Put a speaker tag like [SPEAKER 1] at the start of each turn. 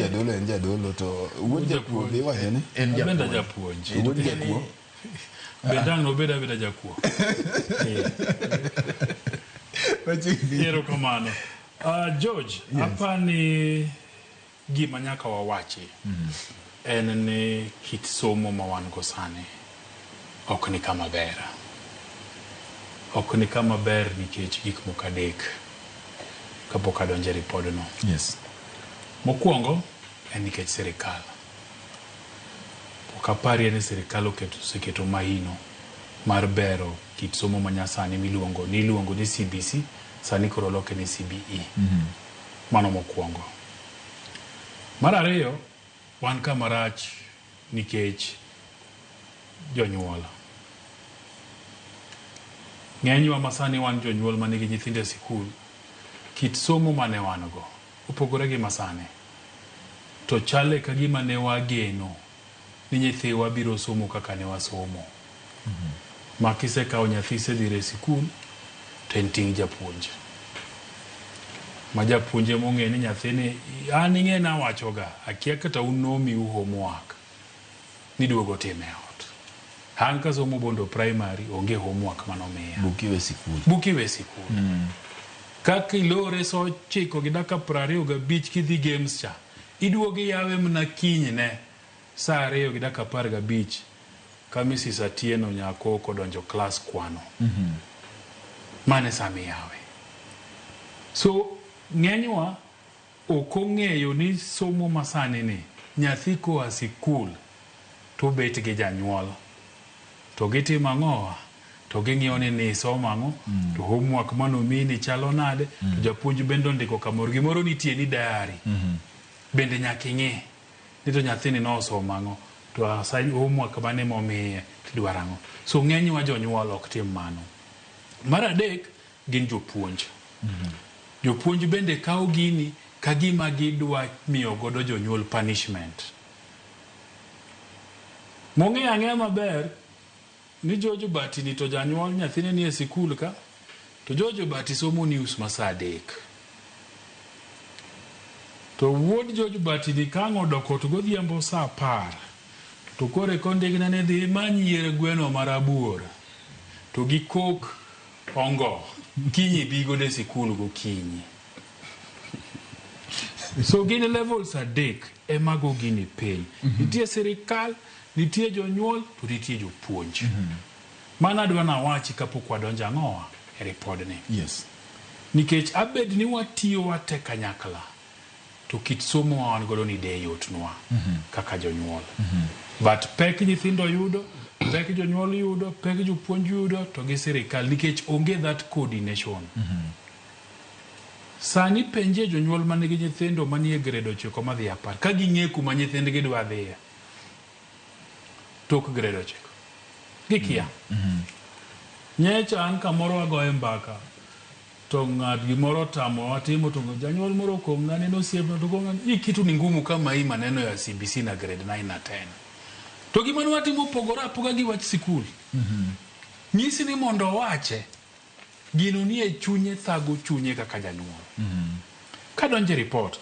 [SPEAKER 1] jadolo en jadolo to wuod jakuo be iwacho ni
[SPEAKER 2] En
[SPEAKER 3] Abende
[SPEAKER 2] japuonj.
[SPEAKER 3] japuonj.
[SPEAKER 1] wuod jakuo.
[SPEAKER 3] Bende ang' nobed abeda jakuo.
[SPEAKER 1] Machiegni.
[SPEAKER 3] Erokamano. George, apani gima nyaka wawachi en ni kit somo ma wan go sani ok ni kama ber. Ok ni kama ber nikech gik moko adek kapok adonjo e ripodno. Mokwongo en nikech sirikal. Ok aparie ni sirikal oseketo mahino mar bero kit somo manyasani miluongo ni iluongo ni CBC, sani koro oloke ni CBE. Mano mokwongo. Mar ariyo, wan kama rach nikech jonyuol. Ng'enywa masani wan jonyuol manigi nyithindo e sikul, kit somo mane wan go opogore gi masani. To chale ka gima ne wageno ni nyithiwa biro somo kaka ne wasomo. Ma kisekawo nyathi isedhire e sikul, to en ting' japuonj. Ma japuonj ema ong'e ni nyathini, an ing'e nawachoga, akia kata un nomiu homework, niduogo time e ot. An kasomo Bondo Primary, onge homework manomiya.
[SPEAKER 1] Buk iwe sikul.
[SPEAKER 3] Buk iwe sikul. Kaka ilore sa 9 gi dakika 25 kidhi games cha, iduogo iyawe mana kinyne sa 2 gi dakika 15 ka Mrs. Atieno Nyakoko odonjo klas kwano. Mano e sama iyawe. So, ng'enywa ok ong'eyo ni somo masani ni, nyathi koa sikul to obet gi janyuol. To gitimo ang'owa? To ging'iyo ni nisomo ang'o, to homework manomiyi ni chalo nade, to japuonj bende ondiko kamoro. Gimoro nitie ni diary. Bende nyaka ing'i ni to nyathini nosomo ang'o, to assign homework mane momiye, tidwaro ang'o. So ng'enywa jonyuol ok tim mano. Mar adek, gin jopuonj. Jopuonj bende kawo gini ka gima gidwa miyo godo jonyuol punishment. Mong'eyo ang'eya maber ni George Obati ni to janyuol nyathine nie sikul ka, to George Obati somo news ma saa 3. To wuod George Obati ni ka ang' odok ot godhiambo saa 10, to koro eka ondikne ni dhi imany yier gweno marabuor to gi kok ongo kiny ibi godo e sikul gokinyi. So gin levels adek ema go gini piny. Nitie sirikal, nitie jonyuol, to nitie jopuonj. Mano adwa nawachi kapok wadonjo ang'owa e ripodni. Nikech abed ni watiyo wate kanyakla, to kit somo ma wan godo ni de yotnwa kaka jonyuol. But pek nyithindo yudo, pek jonyuol yudo, pek jopuonj yudo, to gi sirikal nikech onge that coordination. Sani penjie jonyuol manigi nyithindo manie grade 9 madhi 10 ka ging'e kuma nyithindgi dwa dhiye tok grade 9. Gikia. Nyecha an kamoro wagoye mbaka to ng'at gimoro otamo watimo to janyuol moro okong'na neno osiepna to okong'na hii kitu ni ngumu kama hii maneno ya CBC na grade 9 na 10. To gima ne watimo opogore apoga gi wach sikul. Nyisi ni mondo owache, gino nie chunye thago chunye kaka janyuol. Kadonjo e report,